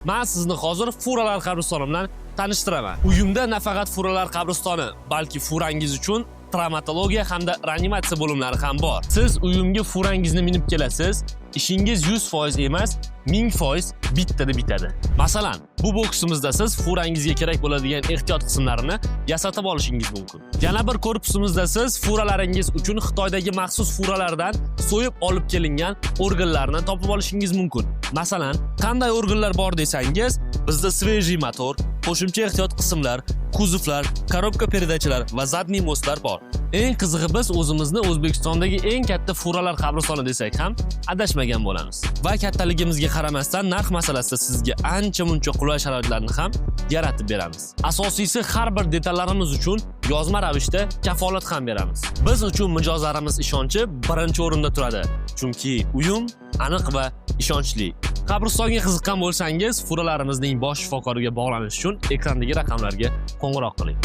Man sizni hozir furalar qabristoni bilan tanishtiraman. Uyimda nafaqat furalar qabristoni, balki furangiz uchun travmatologiya hamda reanimatsiya bo'limlari ham bor. Siz uyimga furangizni minib kelasiz, ishingiz 100% emas, 1000% bittada bitadi. Masalan, bu boksimizda siz furangizga kerak bo'ladigan ehtiyot qismlarini yasatib olishingiz mumkin. Yana bir korpusimizda siz furalaringiz uchun Xitoydagi maxsus furalardan so'yib olib kelingan organlarni topib olishingiz mumkin. Masalan, qanday organlar bor desangiz, bizda свежий motor, qo'shimcha ehtiyot qismlar, kuzovlar, коробка передач lar va задний мост lar bor. Eng qizig'i, biz o'zimizni O'zbekistondagi eng katta furalar qabristoni desak ham adashmagan bo'lamiz. Va kattaligimizga qaramasdan, narx masalasida sizga ancha muncha qulay sharoitlarni ham yaratib beramiz. Asosiysi, har bir detallarimiz uchun yozma ravishda kafolat ham beramiz. Biz uchun mijozlarimiz ishonchi birinchi o'rinda turadi. Chunki uyum aniq va ishonchli. Qabristonga qiziqqan bo'lsangiz, furalarimizning bosh shifokoriga bog'lanish uchun ekrandagi raqamlarga qo'ng'iroq qiling.